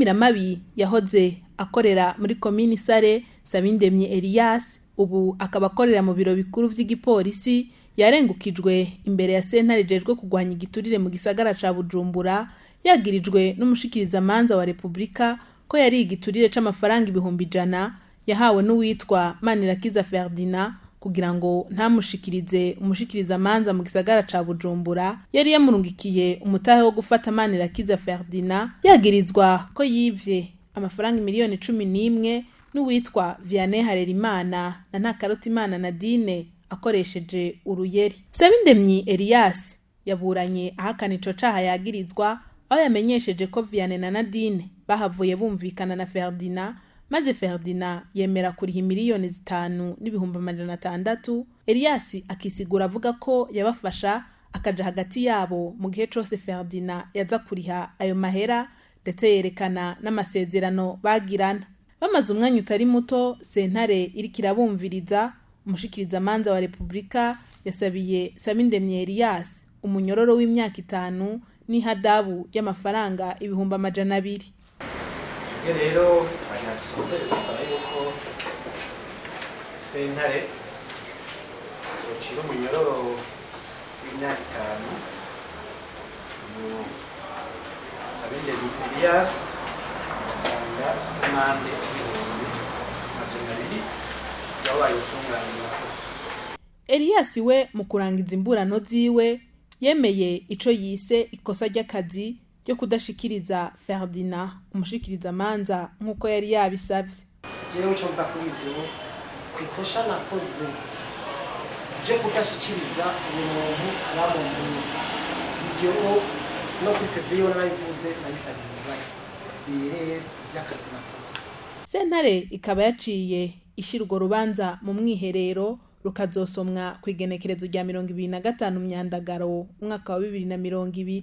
Inyamiramabi yahoze akorera muri komini Sare, Sabindemye Elias, ubu akaba akorera mu biro bikuru vy'igipolisi, yarengukijwe imbere ya sentare ijejwe kurwanya igiturire mu gisagara ca Bujumbura, yagirijwe n'umushikirizamanza wa Republika ko yari igiturire c'amafaranga 100,000 yahawe n'uwitwa Manirakiza Ferdinand kugira ngo ntamushikirize umushikirizamanza mu gisagara ca Bujumbura. Yari yamurungikiye umutahe wo gufata Manirakiza Ferdinand, yagirizwa ko yivye amafaranga 11 miliyoni n'uwitwa Vianney Harerimana na Ntakarutimana Nadine akoresheje uruyeri. Sabindemyi Elias yaburanye ahakana ico caha yagirizwa, aho yamenyesheje ko Vianney na Nadine bahavuye bumvikana na Ferdinand, maze Ferdinand yemera kuriha 5,600,000. Elias akisigura avuga ko yabafasha akaja hagati yabo mu gihe cose Ferdinand yaza kuriha ayo mahera, ndetse yerekana n'amasezerano bagirana. Bamaze umwanya utari muto sentare iriko irabumviriza, umushikirizamanza wa Republika yasabiye Sabindemye Elias umunyororo w'imyaka 5 n'ihadabu y'amafaranga 200,000. Twebwe rero twagira dusoze dusaba yuko sentare yocira umunyororo w'imyaka 5 Sabindemye Elias, atanga amande 200,000 zabaye ubutungane. Murakoze. Elias we mu kurangiza imburano ziwe yemeye ico yise ikosa ry'akazi ryo kudashikiriza Ferdinand umushikirizamanza nk'uko yari yabisavye. Jewe ico mvuga kuri ivyo, kw'ikosha nakoze ryo kudashikiriza umuntu abamumenye, iryo no kuri PV yo narabivuze, nabisabiye imbabazi birere y'akazi nakoze. Sentare ikaba yaciye ishira urwo rubanza mu mwiherero, rukazosomwa ku igenekerezo rya 25 Myandagaro umwaka wa 2020.